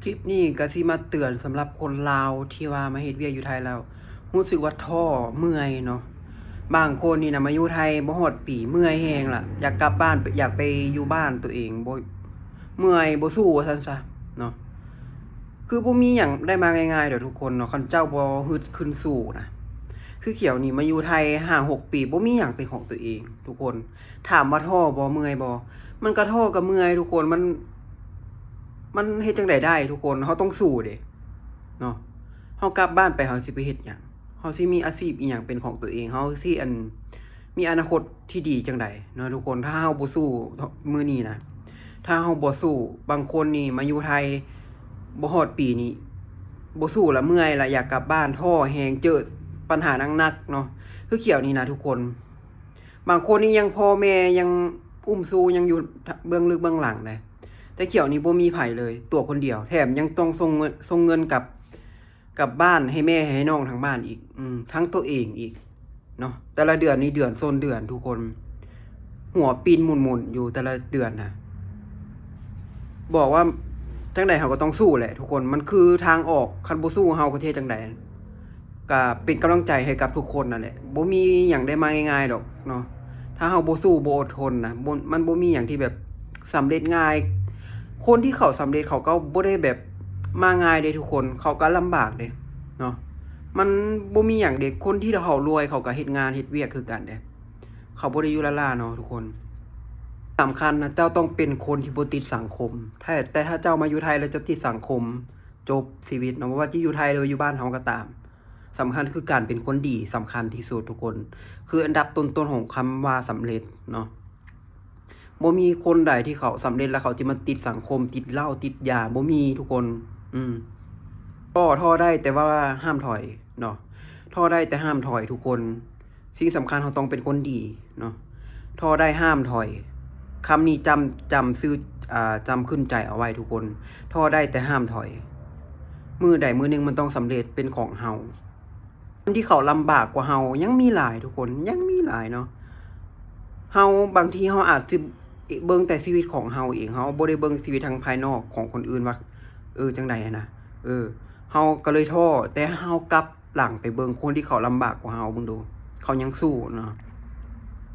ຄລິບນີ້ກໍຊິມາເຕືອນສຳລັບຄົນລາວທີ່ວ່າມາເຮັດວຽກຢູ່ໄທແລ້ວ ຮູ້ສຶກວ່າທໍ້ເມື່ອຍເນາະ. ບາງຄົນນີ້ນະ ມາຢູ່ໄທບໍ່ຮອດປີ ເມື່ອຍແຮງລະ ຢາກກັບບ້ານ ຢາກໄປຢູ່ບ້ານໂຕເອງ ບໍ່ ເມື່ອຍ ບໍ່ສູ້ວ່າຊັ້ນຊະເນາະ. ຄືບໍ່ມີຫຍັງໄດ້ມາງ່າຍໆດອກທຸກຄົນເນາະ ຄັນເຈົ້າບໍ່ຮຶດຂຶ້ນສູ້ນະ. ຄືຂຽວນີ້ມາຢູ່ໄທຫ້າຫົກປີ ບໍ່ມີຫຍັງເປັນຂອງໂຕເອງທຸກຄົນ. ຖາມວ່າທໍ້ບໍ່ ເມື່ອຍບໍ່? ມັນກໍທໍ້ກໍເມື່ອຍທຸກຄົນ. ມັນ ມັນເຮັດຈັ່ງໃດໄດ້ທຸກຄົນ? ເຮົາຕ້ອງສູ້ເດ້ເນາະ. ເຮົາກັບບ້ານໄປ ເຮົາຊິໄປເຮັດຫຍັງ? ເຮົາຊິມີອາຊີບອີ່ຫຍັງເປັນຂອງໂຕເອງ? ເຮົາຊິ ອັນ ມີອະນາຄົດທີ່ດີຈັ່ງໃດເນາະທຸກຄົນ? ຖ້າເຮົາບໍ່ສູ້ມື້ນີ້ນະ ຖ້າເຮົາບໍ່ສູ້ ບາງຄົນນີ້ມາຢູ່ໄທບໍ່ຮອດປີນີ້ ບໍ່ສູ້ລະ ເມື່ອຍລະ ຢາກກັບບ້ານ ທໍ້ແຮງ ເຈີປັນຫາໜັກໆເນາະ. ຄືຂຽວນີ້ນະທຸກຄົນ ບາງຄົນນີ້ຍັງ ພໍ່ແມ່ຍັງອຸ້ມຊູ ຍັງຢູ່ເບື້ອງເລິກເບື້ອງຫຼັງເດ້ ແຕ່ຂຽວນີ້ບໍ່ມີໃຜເລີຍ ຕົວຄົນດຽວ ແຖມຍັງຕ້ອງສົ່ງເງິນ ສົ່ງເງິນກັບ ກັບບ້ານໃຫ້ແມ່ໃຫ້ນ້ອງທາງບ້ານອີກ ອືມ ທັງໂຕເອງອີກເນາະ. ແຕ່ລະເດືອນນີ້ເດືອນຊົນເດືອນທຸກຄົນ ຫົວປິ່ນໝຸ່ນໆຢູ່ແຕ່ລະເດືອນນະ. ບອກວ່າຈັ່ງໃດເຮົາກໍຕ້ອງສູ້ແຫຼະທຸກຄົນ ມັນຄືທາງອອກ. ຄັນບໍ່ສູ້ເຮົາກໍຊິເຮັດຈັ່ງໃດ? ກະເປັນກຳລັງໃຈໃຫ້ກັບທຸກຄົນນັ້ນແຫຼະ ບໍ່ມີຫຍັງໄດ້ມາງ່າຍໆດອກເນາະ. ຖ້າເຮົາບໍ່ສູ້ ບໍ່ອົດທົນນະ ບໍ່ ມັນບໍ່ມີຫຍັງທີ່ແບບສຳເລັດງ່າຍ. ຄົນທີ່ເຂົາສຳເລັດ ເຂົາກໍບໍ່ໄດ້ແບບມາງ່າຍເດ້ທຸກຄົນ ເຂົາກໍລຳບາກເດ້ເນາະ. ມັນບໍ່ມີຫຍັງເດ້ ຄົນທີ່ເຂົາລວຍ ເຂົາກໍເຮັດງານເຮັດວຽກຄືກັນເດ້ ເຂົາບໍ່ໄດ້ຢູ່ລ້າໆເນາະທຸກຄົນ. ສຳຄັນນະ ເຈົ້າຕ້ອງເປັນຄົນທີ່ບໍ່ຕິດສັງຄົມ ແຕ່ ແຕ່ຖ້າເຈົ້າມາຢູ່ໄທແລ້ວເຈົ້າຕິດສັງຄົມ ຈົບຊີວິດເນາະ. ບໍ່ວ່າຈະຢູ່ໄທ ຫຼືວ່າຢູ່ບ້ານເຮົາກໍຕາມ ສຳຄັນຄືການເປັນຄົນດີ ສຳຄັນທີ່ສຸດທຸກຄົນ ຄືອັນດັບຕົ້ນໆຂອງຄຳວ່າສຳເລັດເນາະ. ບໍ່ມີຄົນໃດທີ່ເຂົາສຳເລັດແລ້ວເຂົາຈະມາຕິດສັງຄົມ ຕິດເຫຼົ້າ ຕິດຢາ ບໍ່ມີທຸກຄົນ. ອືມ ກໍທໍ້ໄດ້ ແຕ່ວ່າຫ້າມຖອຍເນາະ ທໍ້ໄດ້ແຕ່ຫ້າມຖອຍທຸກຄົນ. ສິ່ງສຳຄັນເຮົາຕ້ອງເປັນຄົນດີເນາະ. ທໍ້ໄດ້ຫ້າມຖອຍ ຄຳນີ້ຈຳ ຈຳຊື່ ອາ ຈຳຂຶ້ນໃຈເອົາໄວ້ທຸກຄົນ ທໍ້ໄດ້ແຕ່ຫ້າມຖອຍ. ມື້ໃດມື້ໜຶ່ງມັນຕ້ອງສຳເລັດເປັນຂອງເຮົາ. ຄົນທີ່ເຂົາລຳບາກກວ່າເຮົາຍັງມີຫຼາຍທຸກຄົນ ຍັງມີຫຼາຍເນາະ. ເຮົາ ບາງທີເຮົາອາດຊິເບິ່ງແຕ່ຊີວິດຂອງເຮົາເອງ ເຮົາບໍ່ໄດ້ເບິ່ງຊີວິດທາງພາຍນອກຂອງຄົນອື່ນວ່າ ເອີ ຈັ່ງໃດນະ. ເອີ ເຮົາກໍເລີຍທໍ້ ແຕ່ເຮົາກັບຫຼັງໄປເບິ່ງຄົນທີ່ເຂົາລຳບາກກວ່າເຮົາເບິ່ງດູ ເຂົາຍັງສູ້ເນາະ.